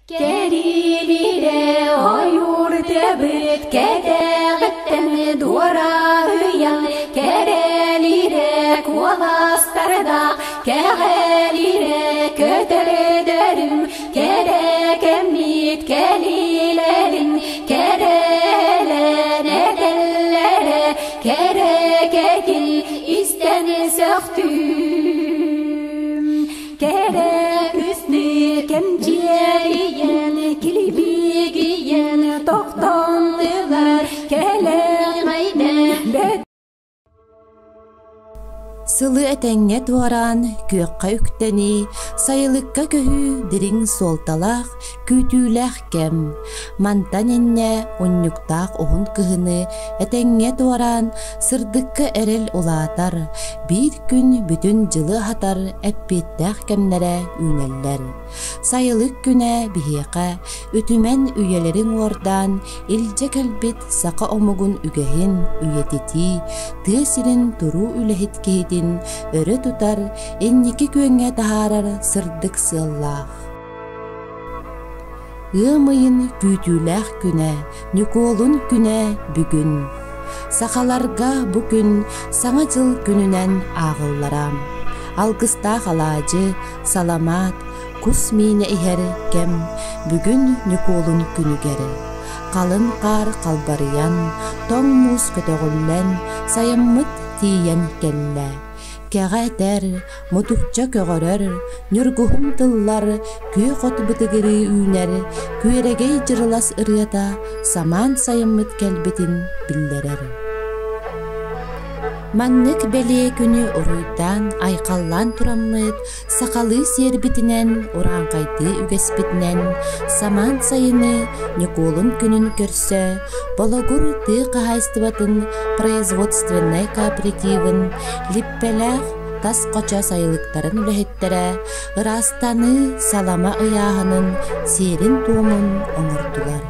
Кэриилиирэ ойуур тыабыт кэтэҕиттэн дуораһыйан кэрэлиирэ куоластардаах кэҕэлиирэ көтөрдөрүм кэрэ кэммит кэлиилэрин кэрэлэн этэллэрэ кэрэ кэтин истэн сөхтүм Кэрэ үснү кэмчиэрийэн килбигийэн тохтоннулар кэлэҕэйдэ Сылы этэҥҥэ туораан, күөххэ үктэнии, сайылыкка көһүү дириҥ суолталаах, күүтүүлээх кэм. Мантан инньэ унньуктаах уһун кыһыны этэҥҥэ туораан, сырдыкка эрэл улаатар, биир күн бүтүн дьылы аһатар эппиэттээх кэмнэрэ үүнэллэр. Сайылык күнэ биһиэхэ үтүмэн үйэлэри уҥуордаан илдьэ кэлбит саха омугун үгэһин үйэтитии, тыа сирин туруу үлэһит киһитин өрө тутар, инники күөҥҥэ таһаарар сырдык сыаллаах. Ыам ыйын күүтүүлээх күнэ, Ньукуолун күнэ бүгүн. Сахаларга бу күн Саҥа дьыл күнүнэн ааҕыллара. Алгыстаах алаадьы, саламаат, кус миинэ иһэр кэм бүгүн Ньукуолун күнүгэр. Халыҥ хаар халбарыйан, тоҥ муус көтөҕүллэн, сайыммыт тиийэн кэллэ. Кэҕэ этэр, мутукча көҕөрөр, ньургуһун тыллар, күөх от бытыгырыы үүнэр, күөрэгэй дьырылас ырыата самаан сайыммыт кэлбитин биллэрэр. Маннык бэлиэ күнү уруйдаан, айхаллаан тураммыт, сахалыы сиэрбитинэн, урааҥхайдыы үгэспитинэн, самаан сайыны Ньукуолун күнүн көрсө Бологур тыа хаһаайыстыбатын производственнай кооперативын Липпэлээх тас хочо сайылыктарын үлэһиттэрэ ыраастаныы салама ыйааһынын сиэрин-туомун оҥордулар.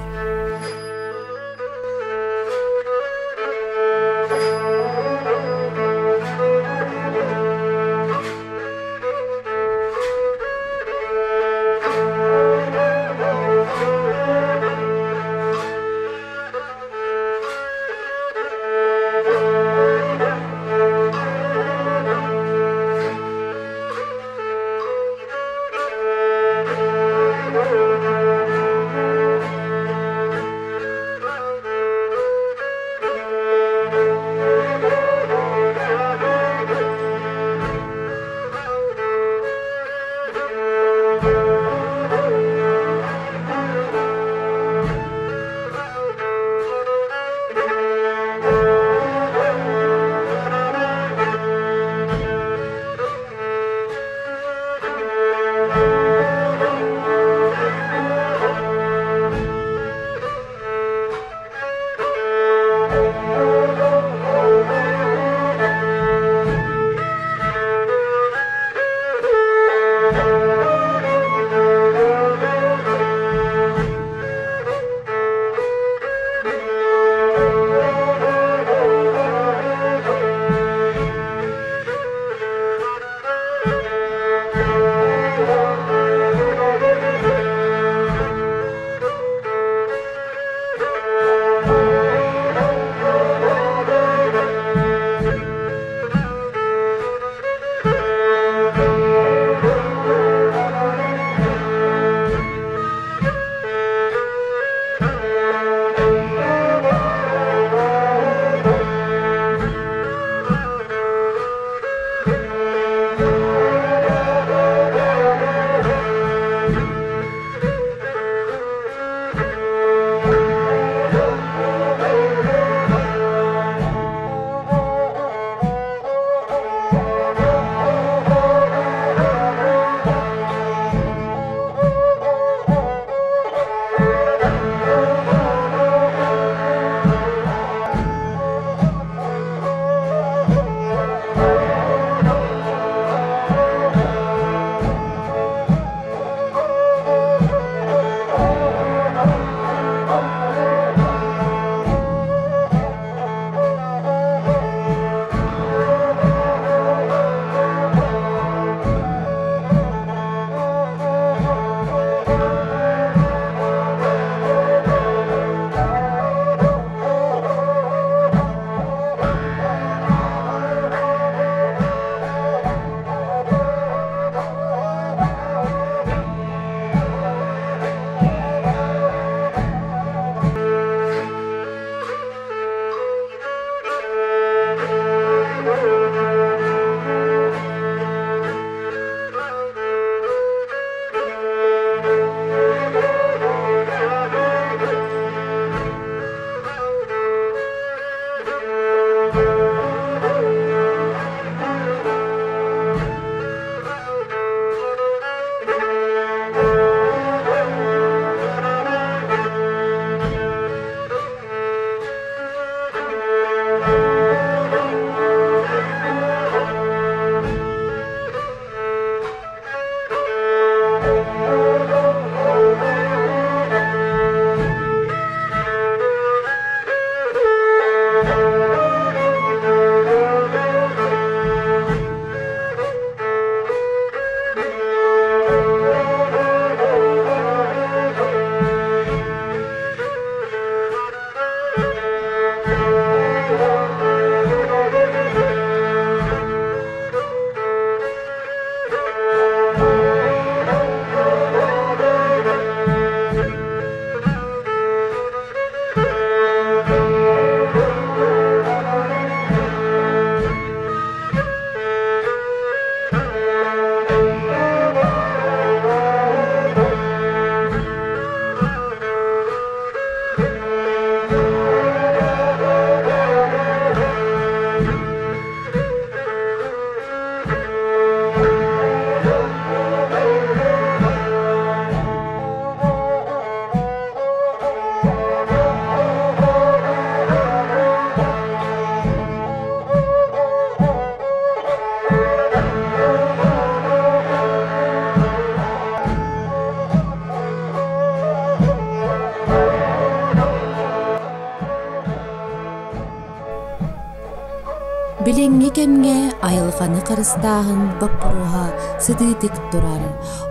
Билиҥҥи кэмҥэ айылҕаны харыстааһын боппуруоһа сытыытык турар.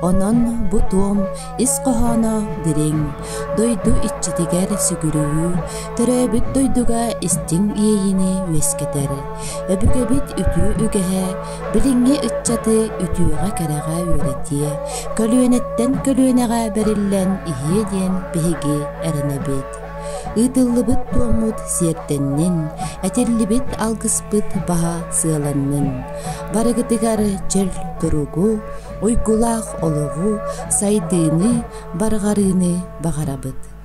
Онон бу туом ис хоһооно дириҥ, дойду иччитигэр сүгүрүйүү, төрөөбүт дойдуга истиҥ иэйиини үөскэтэр. Өбүгэбит үтүө үгэһэ билиҥҥи ыччаты үтүөҕэ-кэрэҕэ үөрэтиэ, көлүөнэттэн көлүөнэҕэ бэриллэн иһиэ диэн биһиги эрэнэбит. Ыытыллыбыт туоммут сиэрдэннин, этиллибит алгыспыт баһа сыаланнын. Барыгытыгар чөл туругу, уйгулаах олоҕу, сайдыыны, барҕарыыны баҕарабыт.